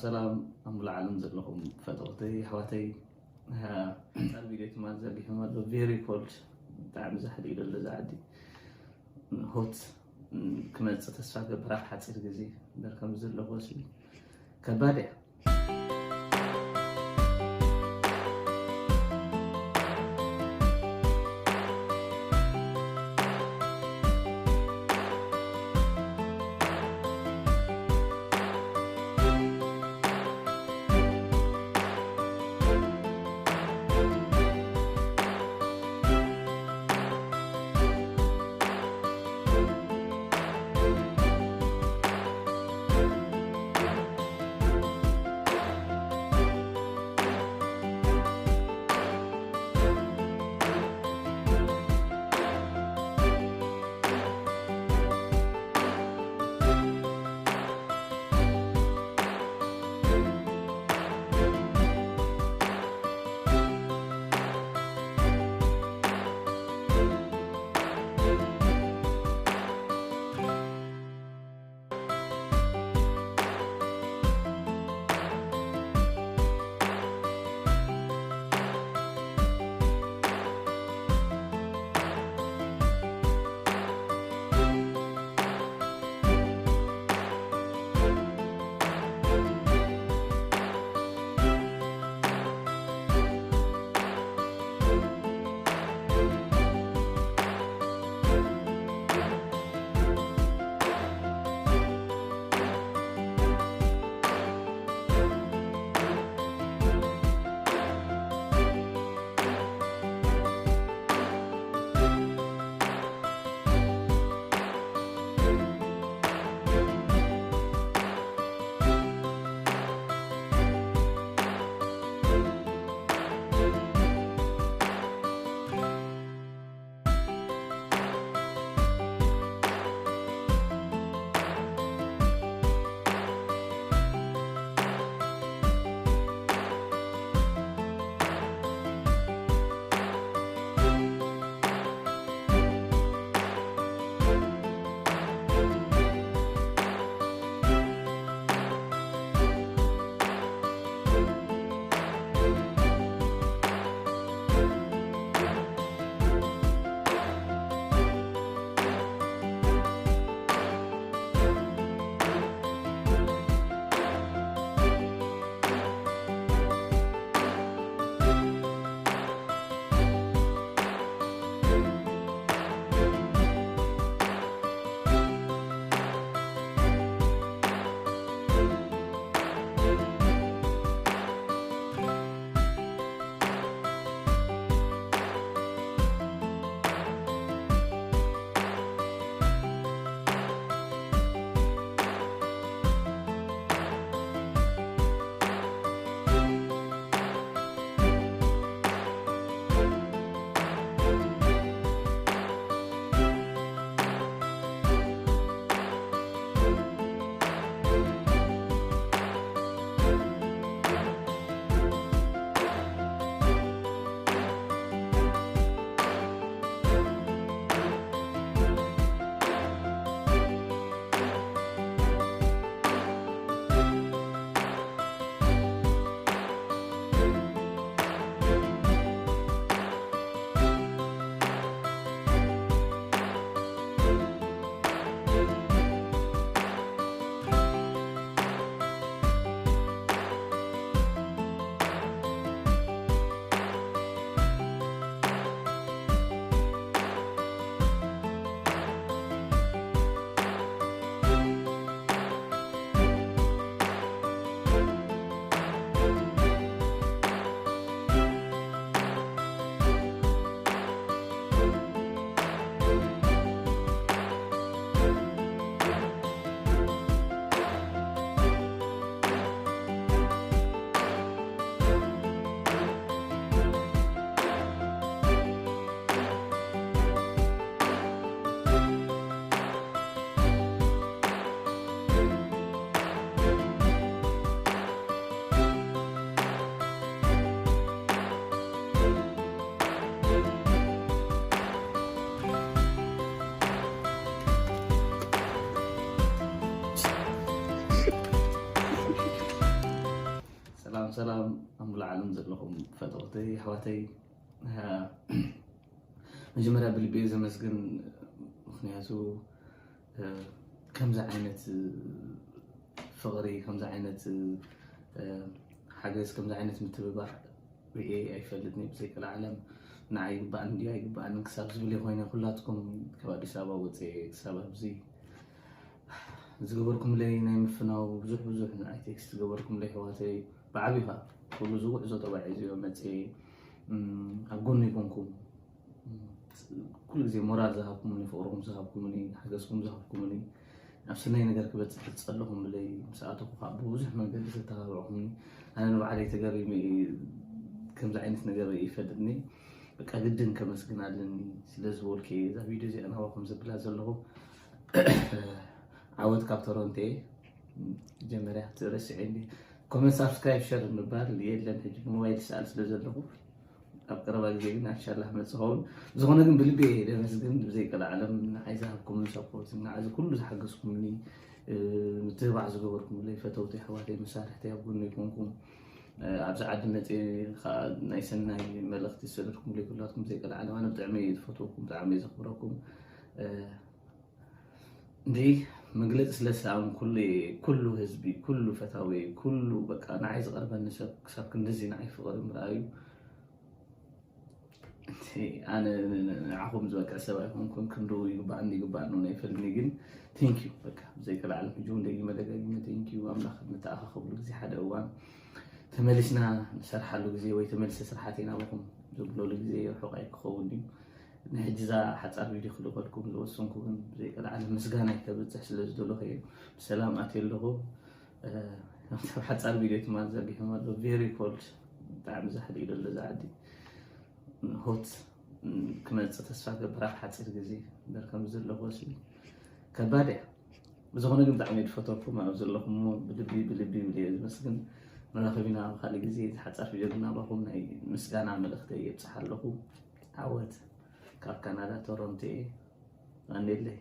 ሰላም ኣብ ሙሉእ ዓለም ዘለኹም ፈተውተይ ኣሕዋተይ። ቀፃሊ ቪድዮ ትማል ዘርጊሕኩም ኣሎ። ቬሪ ኮልድ፣ ብጣዕሚ ዛሕሊ እዩ ዘሎ እዚ ዓዲ። ሆት ክመፅእ ተስፋ ገብር ኣብ ሓፂር ግዜ። በር ከም ዘለዎ ሲ ከባድ እያ። ሰላም ኣብ ሙሉእ ዓለም ዘለኹም ፈተውተይ ኣሕዋተይ፣ መጀመርያ ብልቢ እየ ዘመስግን። ምክንያቱ ከምዚ ዓይነት ፍቕሪ፣ ከምዚ ዓይነት ሓገዝ፣ ከምዚ ዓይነት ምትብባዕ ርኤ ኣይፈልጥን። ብዘይ ቀልዓለም ንዓይ ይግባእን ድዩ ኣይግባእንን ክሳብ ዝብል ኮይነ፣ ኩላትኩም ካብ ኣዲስ ኣበባ ወፅኤ ክሳብ ኣብዚ ዝገበርኩምለይ ናይ ምፍናው ብዙሕ ብዙሕ ንዓይ ቴክስት ዝገበርኩምለይ ኣሕዋተይ፣ ብዓቢኻ ኩሉ እዚ ጉዕዞ ተባዒ እዚኦ መፅኤ ኣብ ጎኒ ይኮንኩም። ኩሉ ግዜ ሞራል ዝሃብኩምኒ፣ ፍቕርኩም ዝሃብኩምኒ፣ ሓገዝኩም ዝሃብኩምኒ፣ ኣብ ስናይ ነገር ክበፅሕ ዝፀለኹምለይ፣ ምስ ኣተኹ ከዓ ብብዙሕ መንገዲ ዝተባብዕኩምኒ፣ ኣነ ንባዕለይ ተገሪመ እየ። ከምዚ ዓይነት ነገር ይፈልጥኒ። በቃ ግድን ከመስግን ኣለኒ ስለ ዝበልኩ እየ እዛ ቪድዮ እዚኣ ናባኹም ዘብላ ዘለኹ። ዓወት ካብ ቶሮንቶ እየ። መጀመርያ ትረስዐ እንዲ ኮመንት፣ ሳብስክራይብ፣ ሸር ምባል የለን። ሕጂ ብሞባይል ሰኣል ስለ ዘለኹ ኣብ ቀረባ ግዜ ግን ኣሻላ መፅኸውን። ዝኾነ ግን ብልቢ እየ ደመስግን። ብዘይ ቀልዓለም ንዓይ ዝሃብኩምኒ ሰፖርት፣ ንዓዚ ኩሉ ዝሓገዝኩምኒ፣ ምትብባዕ ዝገበርኩምለይ ፈተውቲ ኣሕዋተይ፣ መሳርሕተይ፣ ኣብ ጎኒ ይኮንኩም። ኣብዚ ዓዲ መፅእ ከዓ ናይ ሰናይ መልእኽቲ ዝሰደድኩምለይ ኩላትኩም ብዘይ ቀልዓለም ኣነ ብጣዕሚ እየ ዝፈትወኩም፣ ብጣዕሚ እየ ዘኽብረኩም። እንዲ መግለፂ ስለ ዝሰኣን ኩሉ ኩሉ ህዝቢ፣ ኩሉ ፈታዊ፣ ኩሉ በቃ ንዓይ ዝቐርበኒ ሰብ ክሳብ ክንድዚ ንዓይ ፍቕሪ ምርኣዩ፣ እቲ ኣነ ንዓኹም ዝበቅዕ ሰብ ኣይኮንኩን። ክንድኡ ይግባእ እንዲ ይግባእ ነው ናይ ፈልኒ ግን፣ ቴንክ ዩ በቃ ብዘይ ቀልዓለም ሕጂ እውን ደጊመ ደጋጊመ ቴንክ ዩ። ኣምላኽ ንተኣኻኸብሉ ግዜ ሓደ እዋን ተመሊስና ንሰርሓሉ ግዜ ወይ ተመሊሰ ስራሓተይ ናባኹም ዘብለሉ ግዜ ርሑቕ ኣይክኸውን እዩ። ንሕጂ እዛ ሓፃር ቪድዮ ክልእኸልኩም ዝወሰንኩ ግን ብዘይ ቀልዓለም ምስጋናይ ከብፅሕ ስለ ዝደለኹ እየ። ብሰላም ኣትየ ኣለኹ። ኣብ ሓፃር ቪድዮ ትማል ዘርጊሖም ኣሎ። ቬሪ ኮልድ፣ ብጣዕሚ ዛሕሊ እዩ ዘሎ እዚ ዓዲ። ሆት ክመፅእ ተስፋ ገብር ኣብ ሓፂር ግዜ እምበር ከም ዘለኹ ሲ ከባድ እያ። ብዝኾነ ግን ብጣዕሚ እየ ዝፈተኩም ኣብ ዘለኹሞ ብልቢ ብልቢ ይብል እየ ዝመስግን። መራኸቢና ኣብ ካልእ ግዜ ዝሓፃር ቪድዮ ግን ናባኹም ናይ ምስጋና መልእኽተይ የብፅሕ ኣለኹ። ዓወት ካብ ካናዳ ቶሮንቶ እየ። ኣንዴለይ።